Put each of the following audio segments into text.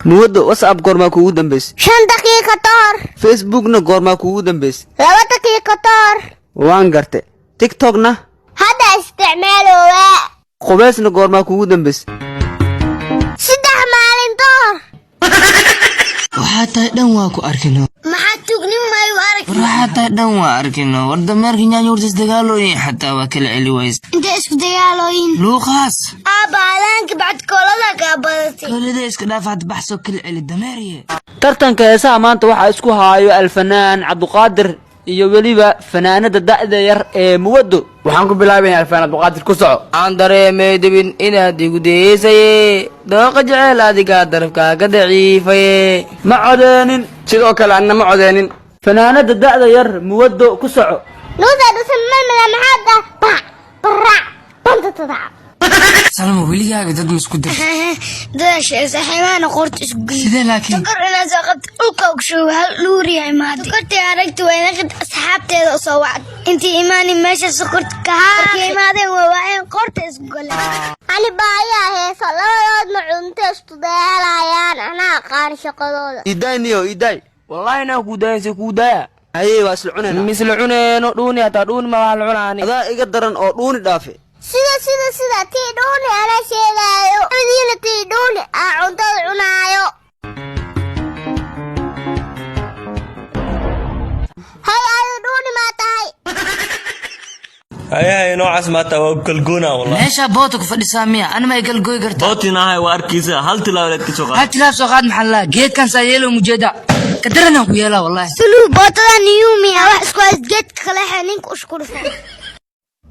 Muwaddo, WhatsApp goormaa kuugu dambaysay? 5 daqiiqo ka hor. Facebookna goormaa kuugu dambaysay? 2 daqiiqo ka hor. Waan garte. TikTokna? Hadda isticmaalowaa. Qubaysna goormaa kuugu dambaysay? 3 maalin ka hor. Waxaa tahay dhan waa ku arkino. Maxaa tuugnin maayu arag? War, waxaa tahay dhan waa arkino. War, dameerka nyaanyuurtas dagaalooyin xataa waa kala celi ways. Intay isku dagaalooyin? Luuqaas. Aabba, adaanka bacd koolada kaa badatay. Koolada iska dhaaf, had baxsoo kala celi dameerye. Tartanka heesaha maanta waxaa isku haayo alfanaan Cabduqaadir iyo weliba fanaanada da'da yar ee Muwaddo. Waxaan ku bilaabaynaa alfaan Abduqaadir, ku soco. Aan dareemay debin inaad igu dayeysaye, dooqa jecel adigaa darafkaaga daciifaye. Ma codeenin. Sidoo kale anna ma codeenin. Fanaanada da'da yar Muwaddo, ku soco. Nuusa dhusan malmala maxaada bac barac banta tadac. Salma, weligaaga dad ma isku dir? Dadaasha saaxiibaana qoorta isku geey. Sidee laakiin? Sokor inaa soo qabta dhulka ogshow hal dhuuriya imaatay. Sokortii aragti waa inaqid asxaabteeda usoo wacd. Intii imaanin meesha sokorta kahaa. Markay imaadeen waa waayeen, qoorta isku galeen. Ani baayaa heeso, labadoodna cunto isku dagaalayaan, anaa aqaan shaqadooda. Idaay niyo, idaay. Wallaahi inaan kuu daayan, se kuu daaya. Haye, waa isla cunayna. Misla cuneeno dhuuni, hataa dhuuni ma wax la cunaani. Adaa iga daran oo dhuuni dhaafe. Sida tii dhuuni ana sheegaayo. Madiina tii dhuuni aa cuntada cunaayo. Hay, adu dhuuni maa tahay? Hayahay, noocaas maata waa kalgoona wallah. Meeshaa boota ku fadhisaa miya? Anima ay galgoy kartaa? Bootinahay waa arkaysa, hal tilaabeed ka soo qaad. Hal tilaab soo qaad, maxaa laa geedkan saa yeelo mujeeda kadaranaan ku yeelaa wallahi. Suluu bootada niyuumiya wax isku hays geedka kaleexa ninka usku dhufo.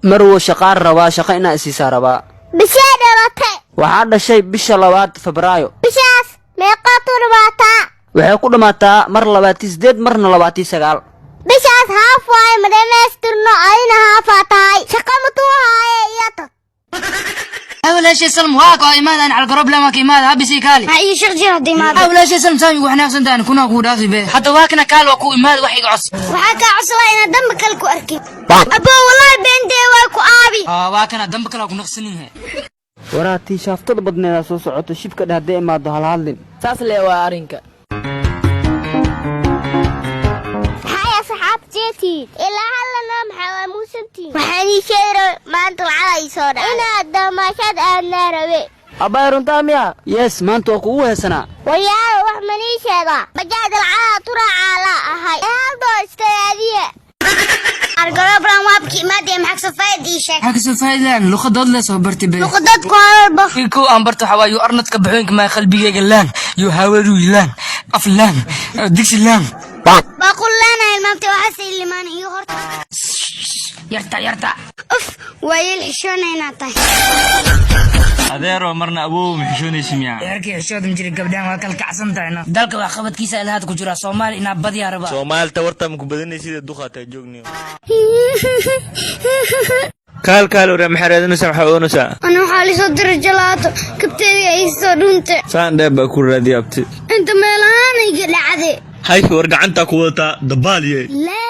Marwo, shaqaan rabaa, shaqo inaa isiisaa rabaa. Bishee dhalatay? Waxaa dhashay bisha 2aad, Febraayo. Bishaas meeqaa tu dhamaataa? Waxay ku dhammaataa mar 28, marna 29. Bishaas haaf waaye, ma dhamaystirno, adina haafaa tahay. Shaqa matuu haaye iyo tag. Walaashay Salm, waa ka imaadaan calgaroblan, waa ka imaada habisii kaali. Maxaa ii shaq jira hadda imaada? Walaashay Salm, saami waxnaaqsan tahan kuna kuu dhaafi be hadda, waa kana kaal, waa ku imaada, wax iga codsi. Waxaa kaa codsadaa inaad damba kale ku arkin. Abbo, wallaahi beentee waa ku aabi. Waa kana damba kale ku naqsanin. Waraa, tii shaaftada badneedaa soo socoto, shibka dheh, hadday imaado halhadlin. Saas le waa arrinka. Maxay asxaabteetiin ilaa hallana maxaa waa muusantiin? Waxaan ii sheegay maanta lacag ii soo dhacay inaad damaashad aadnaa rabe. Abbay, runtaa miya? Yes, maanta waa kugu heesanaa. Waryaalo, wax manii sheegaa? Bajaaj lacagaa turaacaa la ahay ee haldoo istaadiya argaroblan waabki imaadee, maxaa kasoo faa'id ii sheeg. Maxaa kasoo faa'iidaan? Luqadood le soo bartay be. Luqadad ku hadalba. Kow aan barto waxaa waa yu arnadka baxooyinka maa qalbigayga laan yu hawaru laan af laan digsi laan. Baqullaana ilmaamtay, waxaase ilimaan iyo horta. Yarta yarta. Uf, waa yeel xishoona inaad tahay. Adeero, marna awow ma xishoonaysi miyaa? Eerkii xishood ma jira, gabdhahan waa kala kacsan tahayna. Dalka wax qabadkiisa ilahaad ku jira Soomaali inaa badiyaa rabaa. Soomaalta warta ma ku badanaysid, duqaataa joogniyo. Kaal kaal, ore, maxaa raadinaysaa? Maxaa oonaysaa? Ana waxaa lisoo diray jalaato, kabteedii ay soo dhuntay. Saan dheer baa ku raadiya, abti. Inta meelahaan iga dhacday. Hay, war, gacantaa ku wadataa dabaaliye. Laa.